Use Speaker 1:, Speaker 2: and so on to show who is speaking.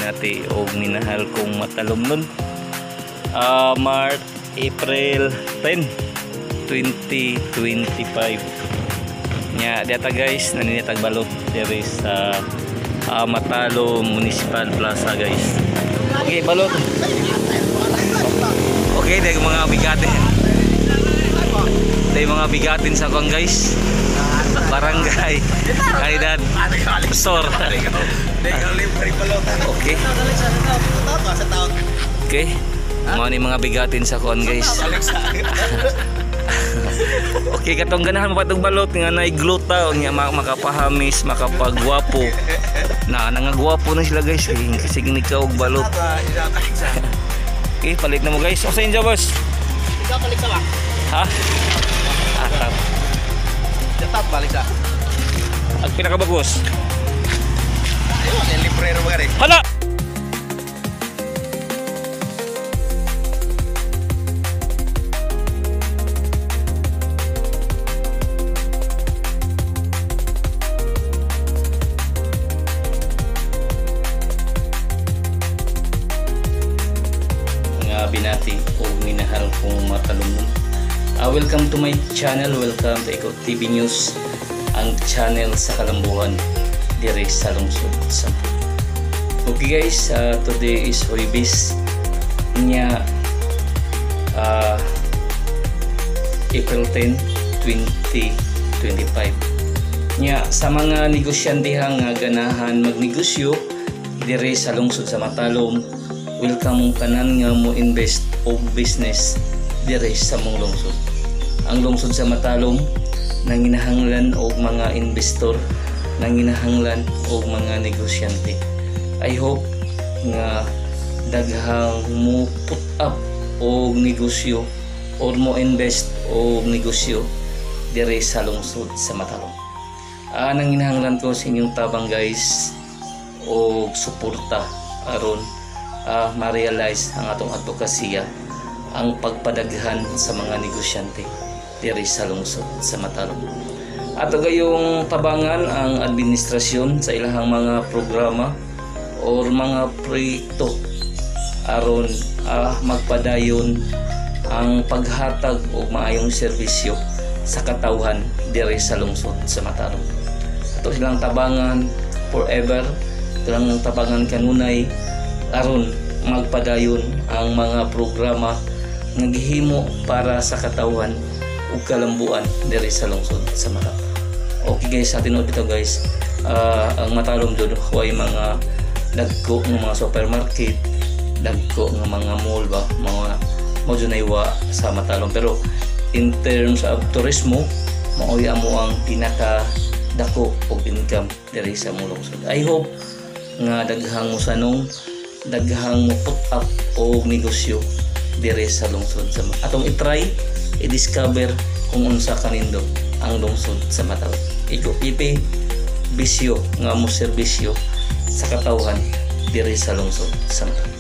Speaker 1: binati og minahal kong matalomnon. March, April 10, 2025. Nya diata guys, naninitag balot diri sa Matalom Municipal Plaza, guys. Okay, balot. Okay, dahil mga bigatin. Dahil mga bigatin sa kong guys. Barangay Caridad Sor. Okay. Okay. Mga ni mga bigatin sa kon, guys. Okay, katong ganahan mo patong balot nga nay gluta nya makapahamis, makapagwapo. Na nangagwapo na sila, guys, kasi gini ka og balot. Okay, palit na mo, guys. O sa inyo, boss?
Speaker 2: Ikaw balik sa ba?
Speaker 1: Ha? Ah, tap.
Speaker 2: Tap balik sa.
Speaker 1: Ang pinakabagos.
Speaker 2: Ayun, librero ba rin?
Speaker 1: Hala! Mga binati o minahal kong matalumon. Welcome to my channel, welcome to Ikaw TV News, ang channel sa kalambuhan dire sa lungsod sa. Okay guys, today is Huwebes nya, April 10, 2025. Nya sa mga negosyante nga ganahan magnegosyo dire sa lungsod sa Matalom, welcome mong tanan nga mo invest og business dire sa mong lungsod. Ang lungsod sa Matalom nanginahanglan og mga investor, nanginahanglan og mga negosyante. I hope nga daghang mo put up og negosyo or mo invest og negosyo dire sa lungsod sa Matalom. Nanginahanglan ko sa inyong tabang, guys, og suporta aron ma-realize ang atong advokasya, ang pagpadaghan sa mga negosyante diri sa lungsod sa Matalom. Ato gayong tabangan ang administrasyon sa ilahang mga programa or mga proyekto aron magpadayon ang paghatag og maayong serbisyo sa katawhan diri sa lungsod sa Matalom. Ato silang tabangan forever, ato lang tabangan kanunay aron magpadayon ang mga programa nga gihimo para sa katawhan ug kalambuan diri sa lungsod sa Matalom. Okay guys, sa tinuod dito guys, ang Matalom jud huway mga dagko nga mga supermarket, dagko nga mga mall ba, mga mo jud wa sa Matalom. Pero in terms of turismo, maoy amo ang pinaka dako og income diri sa among lungsod. I hope nga daghang mo sanong, daghang mo put up og negosyo diri sa lungsod sa atong i-try i-discover kung unsa kanindot ang lungsod sa Matalom. Iko ipi bisyo nga mo serbisyo sa katawhan diri sa lungsod sa Matalom.